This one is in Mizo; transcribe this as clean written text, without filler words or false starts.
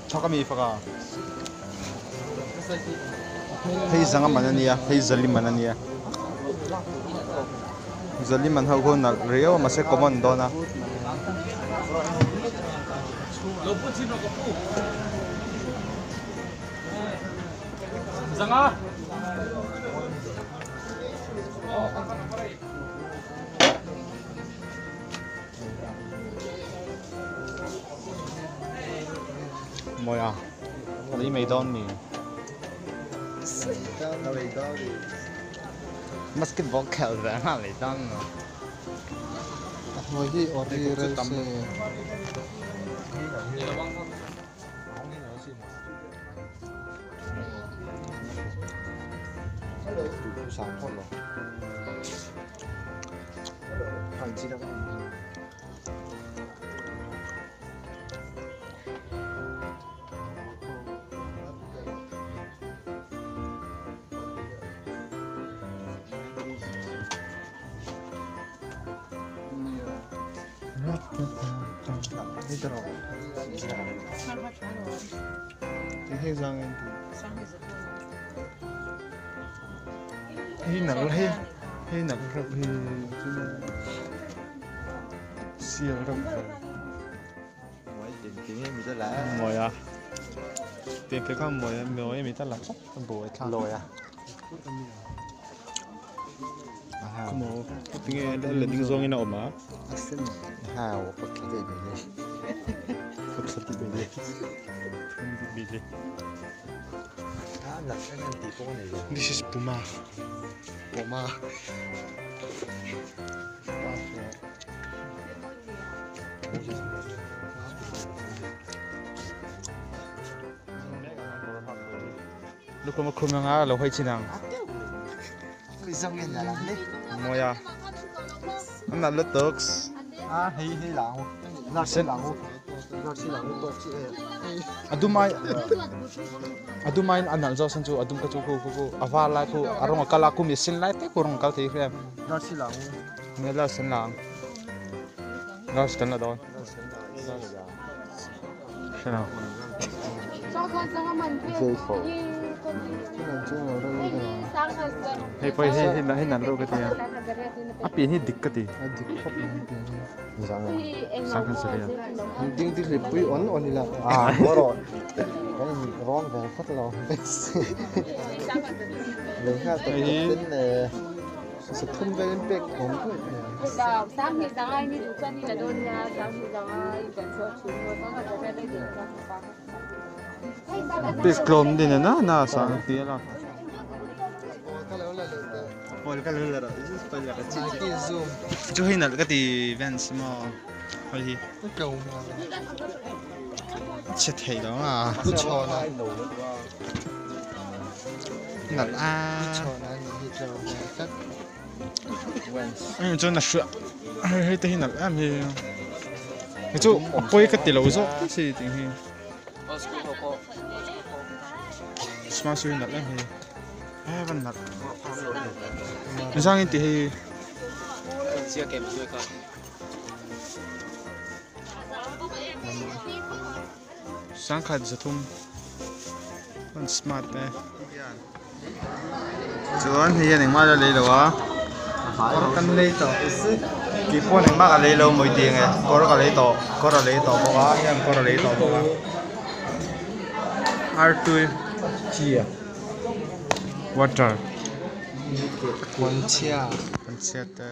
Thawk a mi fak a. Hei zanga man a nia hei zali man a nia zali man ho khu nalh riau a mahse common dawn a. Mawi a lei mai dawn mi basketball khel ve a lei dawn lo Hnuai hi ori rei se. Hei nalh hei hei nalh reuh hi sial reuh ve mawi a tiang te kha mawi a mawi a mi ta la tlat a buai thlak lawi a khawmaw tinge a letling zawngin a awm a This is Puma. Puma. Lukhum a khum anga lo hawi chin ang. Mawi a. An nalh lutuk. A hei hei lang Sen a dum ai a dum aiin a nalh zawk sen chu a dum kha chu khu khu khu a var lai khu a rawng a kal a kum i a sen lai te khu rawng a kal thei hle nge la sen lang la kan la dawn hre lo hei pawh hi hei hei nalh deuh ka ti a a pian hi dik ka ti sangha zari a Ding ding hlip pui on on ila a rawh kan in rawn ve phawt lo lei nghal tawp tawp ten le sathum velin pek awm pawh Pek tlawm din a na na sang ti a lak chu hei nalh ka ti vans maw hei hi chhe thei lo a nalh a chuan a hria hei hei te hi nalh em hi hei chu a pawi ka ti lo zawk si tih hi smart chu hi nalh em hi he van nalh zang in tih hi sangkhat zathum an smart te chuan hei hian engmah la lei lo a kawr kan lei tawh tih pawh engmah ka lei lo mawi tih nge kawr ka lei tawh kawr a lei tawh bawk a hian kawr a lei tawh bawk a artui chia water kawnchhia kawnchhia te.